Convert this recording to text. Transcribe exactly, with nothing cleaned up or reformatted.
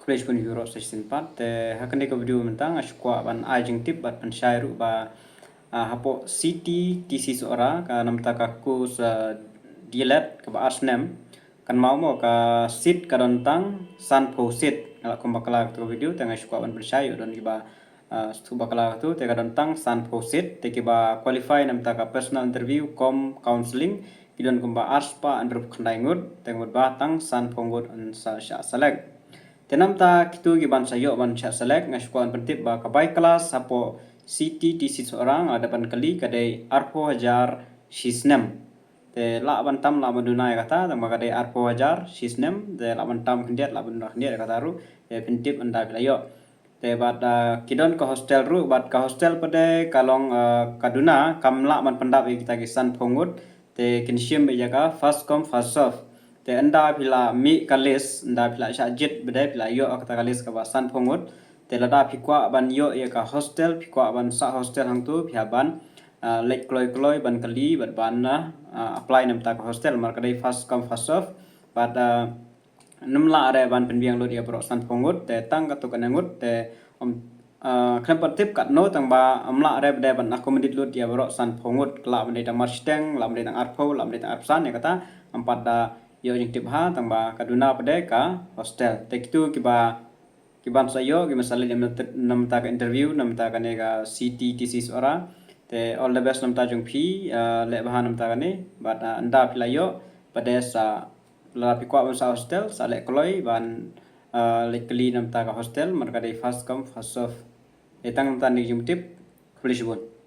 Khublei shibun ïa phi baroh sa shisien pat. Te ha kane ka video mynta nga shu kwah ban ai jingtip bad pynshai ruh ba, ah, hapoh C T T C Sohra, ka namta ka course, ah, D.El.Ed kaba ar snem, kan mut mo ka seat ka don tang sanphew seat. Nga la kum bakla katu ka video, te nga shu kwah ban pynshai ïoh don kiba, ah, shu bakla katu, te ka don tang sanphew seat, te kiba qualify namta ka personal interview kum counselling ki don kumba arspah hynriewphew khyndai ngut, te ngut ba tang sanphew ngut yn sa shah select. Te namta kitu kiban sa ïoh ban shah select, nga shu kwah ban pyntip ba ka bai klas hapoh C T T C Sohra, nga la dep ban kylli, ka dei arphew hajar shi snem. Te lah ban tam lah ban duna ïa kata, tang ba ka dei arphew hajar shi snem, te lah ban tam khyndiat lah ban duna khyndiat ïa kata ruh, te pyntip ynda phi la ïoh. Te bad, ah, ki don ka hostel ruh, bad ka hostel pat de ka long, ah, ka duna, kam lah ban pyndap ïa kita ki sanphew ngut, te kin shim beit ïa ka first come first serve. Te ynda phi la mih ka list, ynda phi la shah jied pat de, phi la ïoh ïa kata ka list kaba sanphew ngut. Te lada phi kwah ban ïoh ïa ka hostel, phi kwah ban sah hostel hangtu, phi hap ban, ah, leit kloi kloi ban kylli bad ban, ah, apply namta ka hostel, namar ka dei first come first serve. Bad, ah, ym lah re ban pynbiang lut ïa baroh sanphew ngut, te tang katto katne ngut, te, um, ah, khlem pat tip katno, tang ba ym lah re pat de ban accommodate lut ïa baroh sanphew ngut, ka lah ban dei tang marshiteng, lah ban dei tang arphew, lah ban dei tang arphew san, ïa kata ym pat da ïoh jingtip bha, tang ba ka duna pat de ka hostel. Te kitu kiba, kiban sa ïoh, kiban sa leit namta ka interview namta kane ka C T T C Sohra. Te all the best namta jong phi, ah, leh bha namta kane, bad, ah, ynda phi la ïoh pat de sa, lada phi kwah ban sah hostel, sa leh kloi ban, ah, leit kylli namta ka hostel, namar ka dei first come first serve. Te tang namta kane ka jingtip. Khublei shibun.